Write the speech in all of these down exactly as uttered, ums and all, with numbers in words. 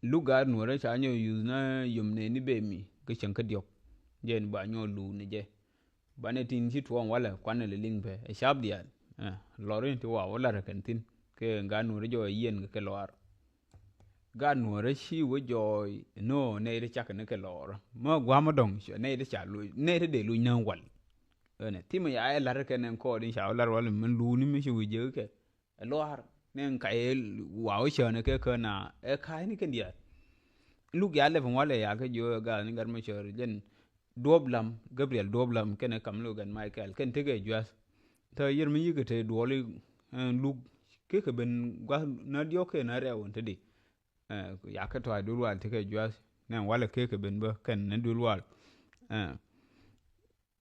Luk gaat nuɔrä ca nyɔ yuth na yom nɛ ni bemi kä cäŋ kä diɔk. Jɛ ni ba nyɔ luuni jɛ. Banɛ tin ci tuɔɔŋ walɛ kuanɛ lɛ liŋ pɛ ɛ cap diaal. Lɔr in ti wa wä lar kɛn thin kɛ gaat nuɔrä jɔ yiɛn kɛ kɛ lɔar. Gaat nuɔrä ci wä jɔɔy nɔ nɛy ti cak ni kɛ lɔr mä guam dɔŋ nɛy ti ca luc nɛy ti dee luc nä wal. Ɛnɛ thimɛ ya ɛ lar kɛn ɛn kɔɔd in ca wä lar wal min luuni mi ci wi̱c jek kɛ. Ɛ luaar ni ɛn kac ɛ wa wä cäänɛ kɛ kä na ɛ ka̱a̱c ni kɛn diaal. Luk ya lɛp ɛn walɛ ya kä jiö ɛ gal ni gat mɛ cäär jɛn duɔp lam Gabriel duɔp lam kɛn ɛ kam luk ɛn Michael kɛn tekɛ juath. Thä yɛr mi yikɛ te duɔli ɛn luk kekɛ ben gua̱th na diɔk kɛ na rɛw ɛn te di. Ɛ ya kä tɔac duël wal tekɛ juath ni ɛn walɛ kekɛ ben bä kɛn ni duël wal. Ɛ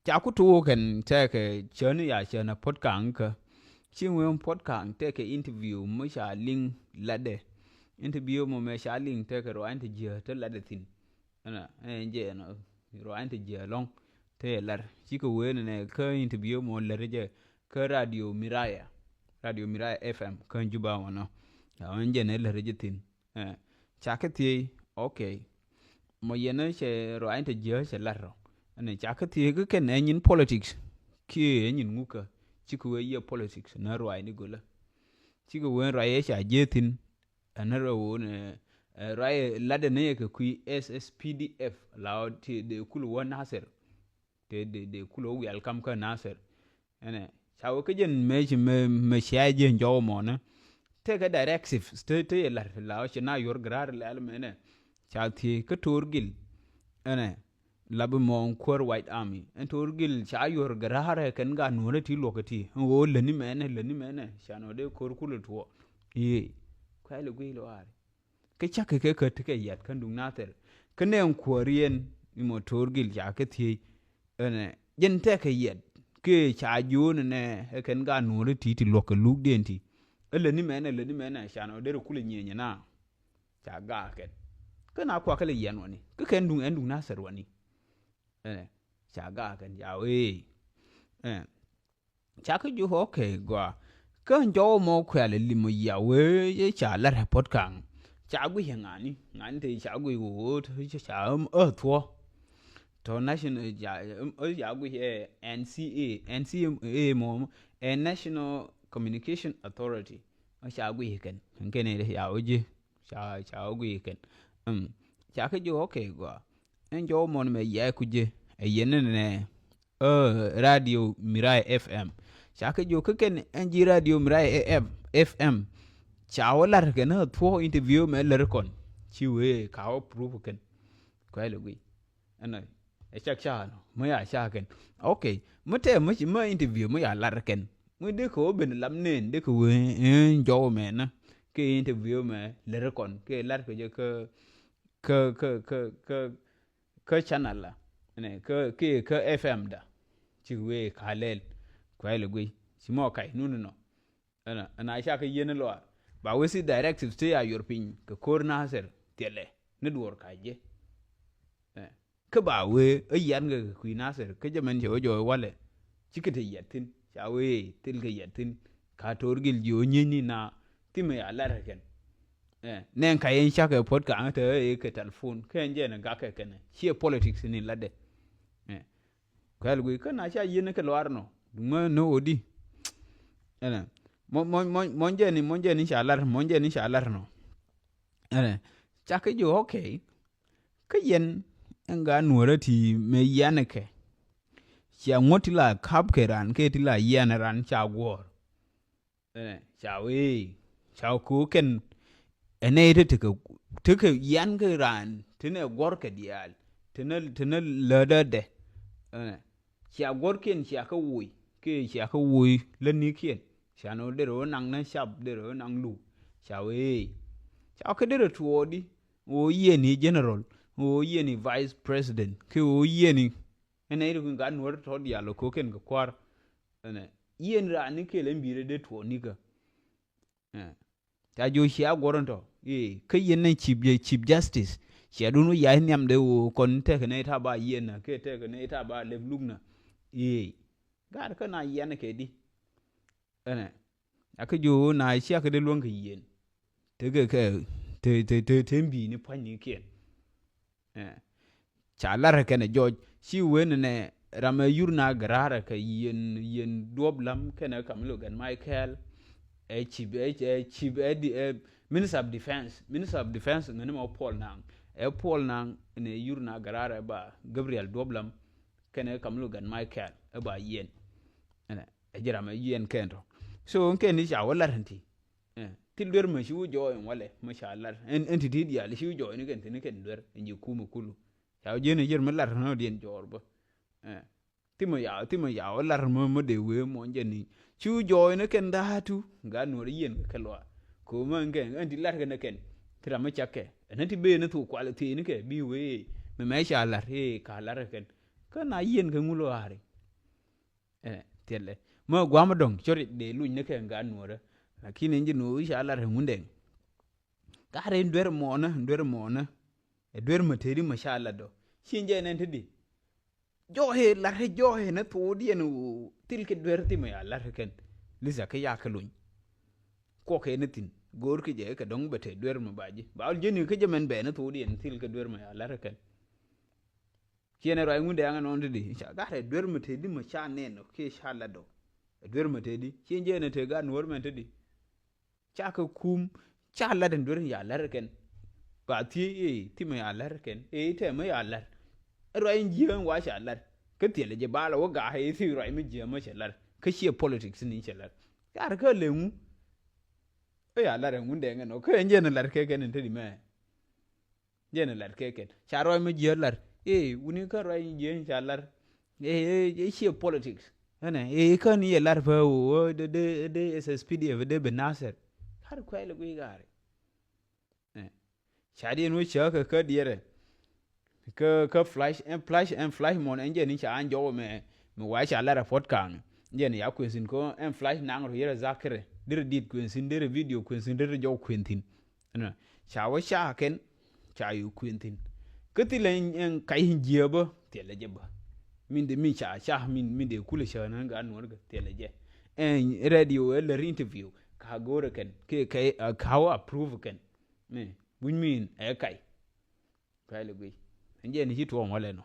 ca ku tuuk kɛn tɛkɛ cäni ya cän a puɔ̱t kaŋ kä. Ci ŋuɛ puɔ̱t kaŋ tɛkɛ interview mi ca liŋ latdɛ. Interview mɔ mɛ ca liŋ tɛkɛ ruany ti jiɛ te latdɛ thin. Ɛnɛ ɛn jɛ ɛnɔ ruany ti jiɛ lɔŋ te yɛ lar cikɛ wee nɛ kä interview mɔ lär jɛ kä radio Miraya. Radio Miraya F M kä Juba wɔnɔ. Ya ɛn jɛ nɛ lär jɛ thin. Ɛ ca kä thiey, okay. Mɔ yɛn cɛ ruaacni te jiääk cɛ lat rɔ. Ɛn ca kä thiey kä kɛn ɛ nyin politics kiɛ ɛ nyin ŋukä. Cikɛ wee yiɛ politics ni ruaacni golä. Cikɛ wee ruac ɛ ca jiääk thi̱n. Ɛn rɛ wee ni ruac ɛ lat ɛ ni yɛ kɛ kui̱ S S P D F la ɔ ti dee kul wä Nasir. Te dee dee kulɛ wä wial kam kä Nasir. Ɛnɛ ca wee kä jɛn mëë ci mëë cia jiɛ jɔw mɔnɛ. Tekɛ directive te te yɛ lar la wä ci na yuɔr grar lɛl mɛnɛ. Ca thiee kä Toor Gil. Ɛnɛ la bi mɔ kuäär White Army ɛn Toor Gil ca yuɔr grar ɛ kɛn gat nuɔrɛ ti luɔk ɛ ti ɛn ɣöö läni mɛnɛ läni mɛnɛ ca nɔ dee ko̱r kulɛ tuɔ. I̱ kuɛl i̱ gui̱i̱l waari. Kä cakɛ kɛ kä tekɛ yat kä duŋ Nathir kä nɛ ɛn kuäär yɛn imɔ Toor Gil ca kɛ thiec. Ɛnɛ jɛn tekɛ yat kɛ ca jo̱o̱n ɛnɛ ɛ kɛn gaat nuɔ̱ɔ̱ri ti ti luɔ̱k kɛ lukdiɛn ti. Ɛ läni mɛnɛ läni mɛnɛ ca nɔ derɛ kulɛ nyieenyɛ na. Ca gaak kɛn kä na kuakä lɛ yɛn wani kä kɛn duŋ ɛn duŋ Nathir wani. Ɛnɛ ca gaak kɛn ca wee. Ɛnɛ Ca kä jiök, okay, gɔaa. Kä jɔwä mɔ kuɛl ɛ limɔ yia wee ca lar ɛ puɔ̱t kaŋ. Ca guic ɛ ŋa̱ni ŋa̱ni te ca guic wee ca ɛ thuɔ̱. Tɔ national ca guic ɛ N C A, N C A mɔ ɛ National Communication Authority. Ca guic ɛ kɛn kɛn ɛ ca wee ji̱ ca ca wee guic ɛ kɛn. Ca kä jiök, okay, gɔaa. Ɛn jɔwä mɔ ni mɛ yia ɛ kui̱ ji̱ ɛ yɛn ni nɛ. Ɛ radio Mirai F M. Ca kɛ jiök kä kɛn ɛn ji̱ radio Mirai F M. Ca wä lar kɛn ɛ thuɔ̱k interview mɛ lär kɔn ci wee ka wä proof kɛn. Kuɛl i̱ guic ɛnɔ ɛ cak ca nɔ mɛ ya ca kɛn. Okay mɛ tɛ mɛ ci mɛ interview mɛ ya lar kɛn mɛ dee kɛ wä ben lam nɛn dee kɛ wee ɛn jɔw mɛ nä kɛ interview mɛ lär kɔn kɛ lar kɛ jɛ kä kä kä kä kä kä channel la nɛ kä kiɛ kä F M da. Cik wee ka lɛl kuɛl i̱ guic ci mɔ kac nuni nɔ. Ɛnɛ ɛnɛ a ca kä yieen i̱ luaar ba wee si directive ti a yuɔr piny kɛ ko̱r Nathir thiɛlɛ ni duɔɔr ka jiɛ. Kä ba wee ɛ yian kɛ kui̱ Nathir kä jɛ mɛn cɛ wee jɔɔc walɛ. Cikɛ te yiat thi̱n ca wee thil kɛ yiat thi̱n ka Toor Gil jiö nyiecni na thimɛ a lar kɛn. Nɛn ka yɛn cakɛ puɔ̱t kaŋ te ɛ kɛ telephone kɛ ɛn jɛ ni gakɛ kɛnɛ ciɛ politics ni latdɛ. Kuɛl guic kä na ca yieen kɛ luaar nɔ duŋä ni ɣöö di. Ɛnɛ mɔ mɔ mɔ mɔ jɛ ni mɔ jɛ ni ca lar mɔ jɛ ni ca lar nɔ. Ɛnɛ ca kɛ jiök, okay. Kä yɛn ɛn gaa nuɔ̱ɔ̱rä ti mëë yianɛ kɛ cia ŋuɔ̱t ti la ka̱p kɛ raan kɛ ti la yianɛ raan ca guɔ̱ɔ̱r. Ɛnɛ ca wee ca ko̱o̱k kɛn ɛnɛ te tekɛ tekɛ yian kɛ raan tenɛ guɔ̱r kɛ diaal tenɛ tenɛ lädädɛ. Ɛnɛ cia guɔ̱rkiɛn cia kä woc kɛ cia kä woc länikiɛn. Ca nɔ derɛ wä naŋ nä cap derɛ wä naŋ luk ca wee ca wä kä derɛ tuɔɔdi. Ɣöö yiëëni general ɣöö yiëëni vice president kɛ ɣöö yiëëni. Ɛn nɛy ti kui̱n ka nuɔ̱ɔ̱r tɔ̱ diaal ɔ ko̱kɛn kɛ kua̱r. Ɛnɛ yiëëni raan ni kɛl ɛn bi̱i̱rɛ dee tuɔɔnikä. Ca jiök cia guɔ̱r ɛn tɔ̱ i̱ kä yɛn nɛ chief chief justice. Cia duun wä ya̱c nhiamdɛ ɣöö kɔn tekɛ nɛy ta̱a̱ ba yiëënä kɛ tekɛ nɛy ta̱a̱ ba lɛp luknä. I̱ gaat kä na yiɛn kɛ di. Ɛnɛ a kä jiök ɣöö na ciakä dee luäŋ kɛ yieen. Tekɛ kɛ Te te te te bi̱i̱ni pua̱nynikiɛn. Ca lar kɛnɛ jɔɔc ci wen nɛ ram ɛ yur na gɛ raar kɛ yien yien duɔp lam kɛnɛ kam lo gɛn Michael. Ɛ cip ɛ cip ɛ di ɛ Minister of Defense, Minister of Defense ŋäni mɛ Paul Nang. Ɛ Paul Nang nɛ yur na gɛ raar ɛ ba Gabriel duɔp lam kɛnɛ kam lo gɛn Michael ɛ ba yien. Ɛnɛ ɛ jiram ɛ yien kɛn tɔ. So kɛn ni ca wä lar ti. Thil duer mɛ ci wä jɔɔy in walɛ mɛ ca lar ɛn ti ti diaal ci wä jɔɔy ni kɛn ti ni kɛn duer in ji̱ kumɛ kulu. Ca wä jiɛn in jiɛn mɛ lar nɔ diɛn jɔɔr bä. Thimɛ ya thimɛ ya wä lar mɛ mɛ dee wee mɔ jɛn ni ci wä jɔɔy ni kɛn da̱a̱tu. Gaa nuɔr yien kɛ kɛ luaar ko̱mä in kɛn ɛn ti lar kɛn kɛn ti ram mɛ cakɛ ɛn ti bee ni thuk kual thiee ni kɛ bi wee mɛ mɛ ca lar ee ka lar kɛn. Kä na yien kɛ ŋul waari. Ɛ thiɛlɛ mä guamä dɔ̱ŋ cɔri dee luny ni kɛ gaa nuɔrä. Lakin in ji̱ nuɔr wi̱c a lar ɛ ŋundɛŋ. Gaa rɛ in duer mɔɔnä in duer mɔɔnä. Ɛ duer mä tëëdi mä ca lar dɔ ci in jɛ nɛn te di. Jɔɔhɛ lar te jɔɔhɛ ni thuudiɛn ɣöö thil kɛ duer thimɛ ya lar kɛn. Lisa kä ya kɛ luny. Kuɔkɛ ni thi̱n go̱o̱r kɛ jɛ kɛ dɔ̱ŋ bɛ te duer mä ba ji̱ ba wä ji̱ ni kä jɛ mɛn bɛ ni thuudiɛn thil kɛ duer mä ya lar kɛn. Ciɛn ɛ ruac ŋun dɛɛŋ ɛnɔn te di ca gat ɛ duer mɛ te di mɛ ca nɛn ɔ kiɛ ca lat ɔ. Ɛ duer mɛ te di ciɛn jɛ ɛn ɛ te gat nuɔr mɛn te di. Ca kɛ kum ca lat ɛn duer in ya lat ɛ kɛn. Ba thiee ee thimɛ ya lat ɛ kɛn ee tɛmɛ ya lat. Ɛ ruac in jiääŋ wa ca lat kä thiɛl ɛ jɛ bal ɛ wä ga̱a̱ ɛ thiee ruac mɛ jiääŋ mɛ cɛ lat kä ciɛ politics ni cɛ lat. Gat kä lɛ ŋu. Ɛ ya lat ɛ ŋun dɛɛŋ ɛnɔ kä ɛn jɛ ɛn ɛ lat kɛ kɛn in te di mɛ. Jɛn ɛ lat kɛ kɛn ca ruac mi jiɛ lat ee wuni kä ruac mi jiɛ ca lat. Ee ee ciɛ politics ɛnɛ ee kä ni yɛ lat pä woo de de de S S P D F de bi Nasir. Lar kuɛl guiy gaari. Ca diɛn wä cä kɛ kä diɛrɛ. Kä kä flash ɛn flash ɛn flash mɔn ɛn jɛn ni ca an jɔwä mɛ mɛ wa ca lat a puɔt kaŋ. Jɛn ya kuensin kä ɛn flash naŋ rɔ yɛrɛ zakirɛ derɛ dit kuensin derɛ video kuensin derɛ jɔw kuenthin. Ɛnɔ ca wä ca kɛn ca yuk kuën thi̱n. Kä thilɛ ɛn kac in jiääbä thilɛ jɛ bä. Min de mi ca ca min min de kulɛ cä nä gat nuɔr kɛ thilɛ jɛ. Ɛn radio ɛ lär interview ka go̱o̱rɛ kɛn kɛ kɛ ka wä approve kɛn. Mi wi̱ny min ɛ kac. Kac lɛ guiy ɛn jɛ ni ci tuɔɔŋ walɛ nɔ.